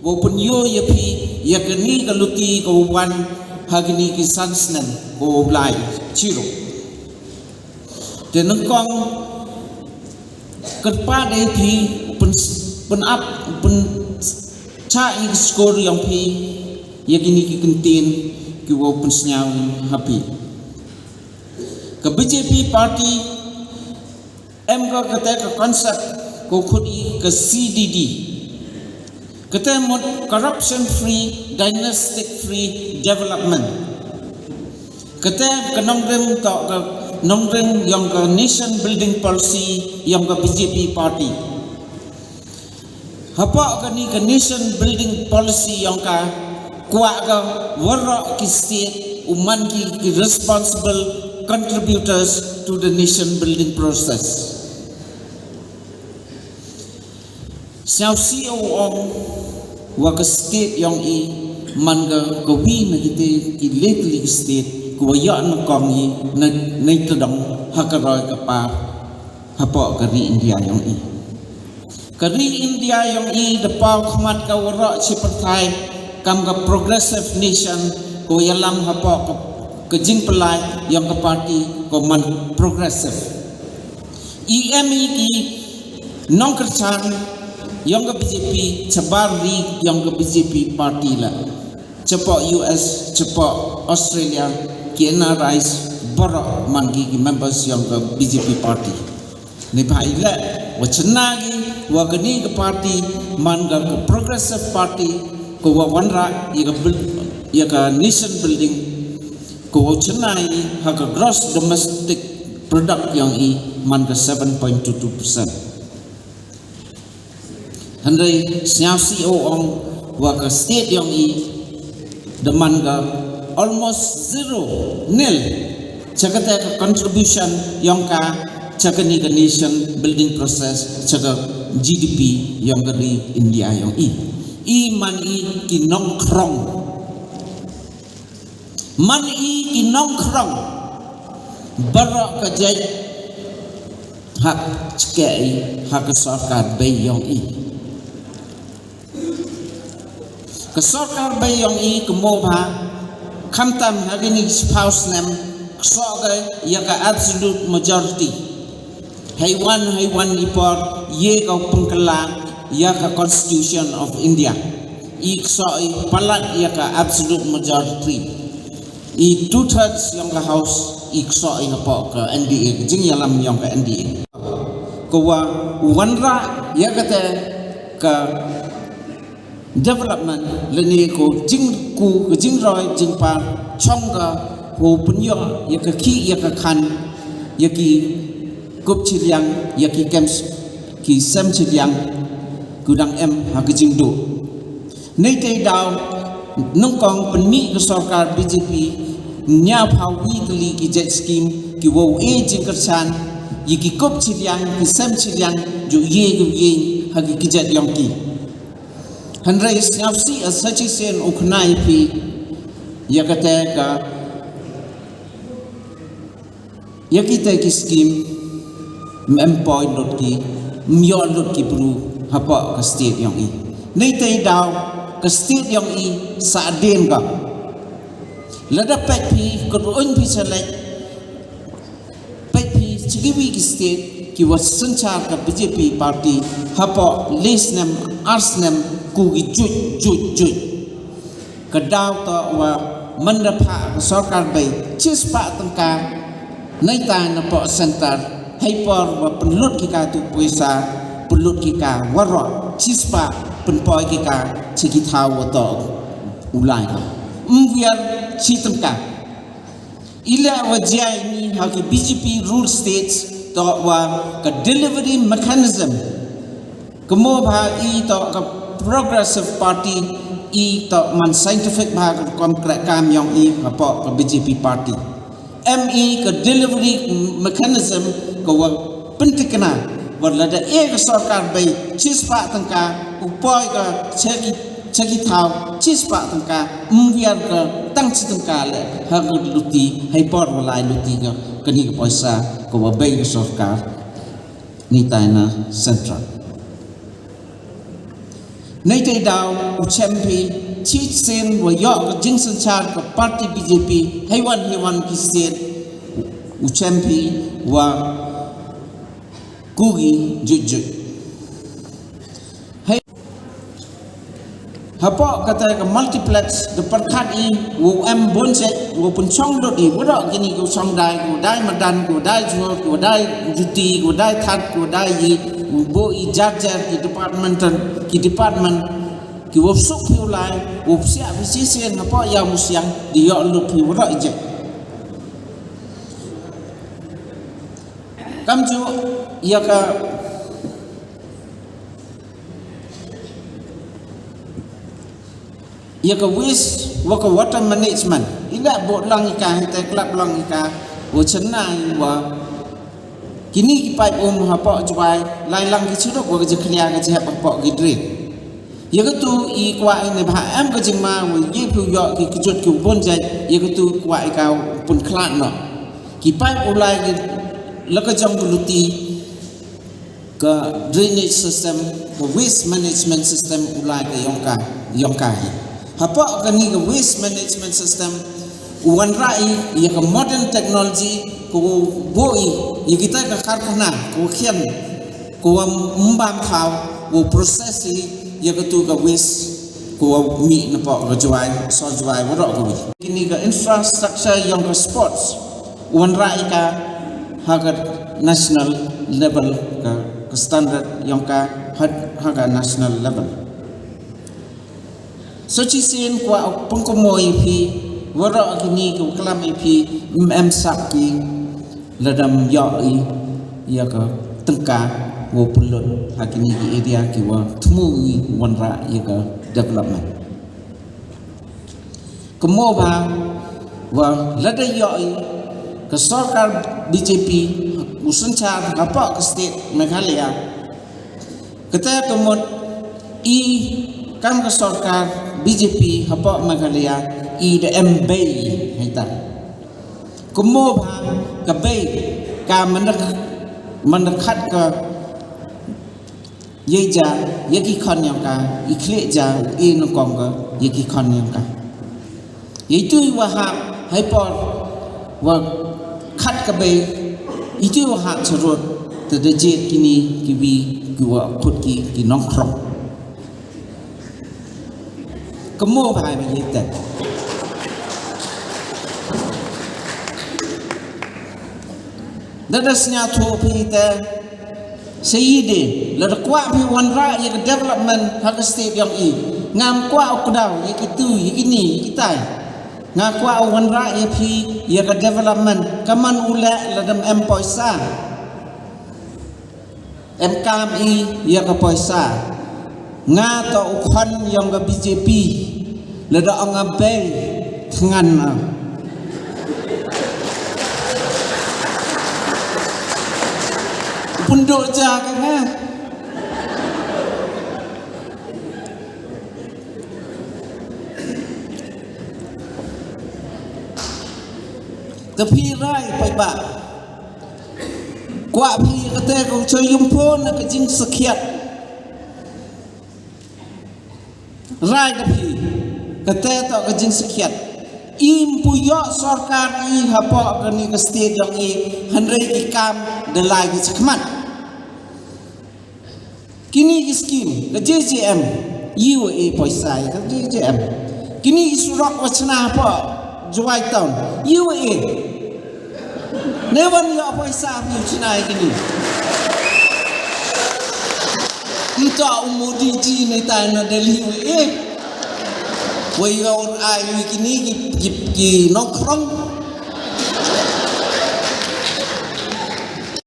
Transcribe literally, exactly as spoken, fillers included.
Wow pynïoh ïa phi ïa kane ka luti ka wan ha kine ki san snem ka wow lai chirup. Te nyngkong kyrpad ïa phi pyn pyn-ap pyn chah ïa ki skur ïong phi ïa kine ki kyntien ki wow pynsngew ha phi. Ka B J P party em ka kata ka concept ko khut i ka C D D. Kata mut corruption free, dynastic free development. Kata ka nongrim to ka nongrim ïong ka nation building policy ïong ka B J P party. Hapoh kane ka nation building policy ïong ka kwah ka waroh ki state u man ki, ki responsible contributors to the nation building process. Sngewsih u ong wa ka state ïong i man ka kawi na kite ki le tylli ki state ka wa ïoh na kong i na nei tadong ha ka roi ka par hapoh ka ri India ïong i. Ka ri India ïong i da paw khmat ka waroh chi pyrthai kam ka progressive nation ka wa ïalam hapoh ka, ka jingpyllait ïong ka party ka man progressive. I em i ki nongkyrchan ïong ka B J P chabar ri ïong ka B J P party la. Chapoh U S, chapoh Australia, ki N R Is baroh man ki, ki members ïong ka B J P party. Ni pa i leh wa chna ki wa kani ka party man ka, ka progressive party ka wa wanrah ïa ka build, ïa ka nation building ka wa chna i ha ka gross domestic product ïong i man ka seven point two two percent. Hynrei sngewsih u ong wa ka state ïong i da man ka almost zero, nil. Cha kata ka contribution ïong ka cha kani ka nation building process cha ka G D P ïong ka ri India ïong i. I man i ki nongkhrong. Man i ki nongkhrong baroh ka jait hap chkei ha ka sorkar bei ïong i. Ka sorkar bei ïong i ka mo ba khamtam ha kini ki sphaw snem ksoh ka ïa ka absolute majority. Hei wan, hei wan i por, ïa ka pengkela, ïa ka Constitution of India. I ksoh i palat ïa ka absolute majority. I two thirds ïong ka House, i ksoh i hapoh ka N D A, ka jingïalam ïong ka N D A. Ka wa wanrah ïa kata ka development lane ko jingku ka jingroi jingpar chong ka ko pynïoh ïa ka khih ïa ka khan ïa ki kup chiliang ïa ki kem ki sem chiliang ku dang em ha ka jingduh. Nei te daw nyngkong pynmih ka sorkar B J P ñiaw phaw wi tylli ki jait skim ki wow e jingkyrshan ïa ki kup chiliang ki sem chiliang ju ye ju ye ha ki kjat ïong ki. Hynrei sngewsih a sa chisien u khnai phi ïa kata ka ïa kita ki skim mem poi lut ki myoh lut ki bru hapoh ka state ïong i. Nei te daw ka state ïong i sa den ka lada pek phi kut un phi select. Peit phi chi kiwi ki state ki wa synchar ka B J P party hapoh le snem ar snem ku ki juj juj juj. Ka daw to wa man da pha ka sorkar bei chispah tyngka. Nei ta na poh center hei por wa pynlut ki ka tu pwisa pynlut ki ka waroh chispah pynpoi ki ka chi ki thaw wa to u lai ka mwiar chi tyngka. Ila wa jia ini ha ki B J P rule states to wa ka delivery mechanism. Kamo bha i to ka progressive party i to man scientific bha ka kom kre kam yong i hapoh ka B J P party. M i ka delivery mechanism ka wa pyntikna wa lada e ka sorkar bei chispah tyngka u poi ka cheki cheki thaw chispah tyngka mwiar ka tang chi tyngka le ha ka luti hei por wa lai luti ka kani ka poisa ka wa bei ka sorkar ni taina central. Nei te daw u chem phi, chi sien wa ïoh ka jingsynshar ka party B J P, hei wan hei wan ki sien u chem phi wa kugi juj juj. Hei, hapoh kata ka multiplex da pyrkhat i u em bun seh, u pynchong lut i, u dok kini ku chong dai, ku dai madan, ku dai jhur, ku dai juti, ku dai that, ku dai i, u bo i jar jar ki department, ki department, ki wop suk phi u lai, wop siak phi sisien hapoh ïa musiang, di ïoh lup phi u dok i jek. Kam ju ïa ka, ïa ka waste wa ka water management. Ila bok lang ika, hita klap lang ika, wa chennai wa kini ki paip um hapoh Jwai, lai lang ki chiruk wa ka jakhlia ka jahep hapoh ki drain. Ïa katu i kwah i ne bha em ka jingma wa ïa phi u ïoh ki kjut ki u bun jait, ïa katu kwah i ka u pynkhlad noh. Ki paip u lai ki la ka jong ka luti ka drainage system, ka waste management system u lai ka yong ka, yong ka hi. Hapoh kani ka waste management system u wanrah i ïa ka modern technology ka u bo i ïa kita ka karkhana ka u khian ka u mbam khaw u process i ïa katu ka waste ka u mih napoh ka Jwai, sor Jwai waroh ka wi. Kini ka infrastructure yong ka sports u wanrah i ka ha ka national level, ka, ka standard yong ka ha, ha ka national level. So chi sien kwah u pynkynmaw i phi waroh kini ka u klam i phi, em, em sap ki lada ym ïoh i ïa ka tyngka wa pynlut ha kini ki area ki wa thmu i wanrah ïa ka development. Kynmaw bha wa lada ïoh i ka sorkar B J P u synshar hapoh ka state Meghalaya, kata ka mut i kam ka sorkar B J P hapoh Meghalaya i da em bei hita. Kynmaw bha ka bei ka manda, manda khat ka ïa ja ïa ki khon yong ka, i khlieh ja u e nyngkong ka ïa ki khon yong ka. Ïa itu i wa hap hai por wa khat ka bei, itu i wa hap charut te da jied kini ki wi ki wa khut ki, ki nongkhrong. Kynmaw bha ïa ite. Da da sngewthuh phi ite. Sa ïa de, lada kwah phi wanrah ïa ka development ha ka state yong i. Ngam kwah u kdaw ïa kitu, ïa kini, ïa kitai. Nga kwah u wanrah ïa phi ïa ka development. Ka man u leh lada ym em poisa. Em kam i ïa ka poisa. Nga to u khon yong ka B J P. Lada ong a bei thngan a. Pynduh ja ka nga. Te phi rai paidbah. Kwah phi kata ka u cha yum pho na ka jingsakhiat. Rai da phi kata to ka jingsakhiat. Im pu ïoh sorkar i hapoh kani ka state yong i hynrei ki kam da lai ki chakhmat. Kini ki skim ka J J M i wa e poisa ka J J M. Kini ki surok wa chna hapoh Jowai town i wa e. Ne wan ïoh poisa phi chna kini. Nta u Modi ji ne ta na Delhi wa e. Wa ïoh ai wi kini ki, ki, ki nongkhrong.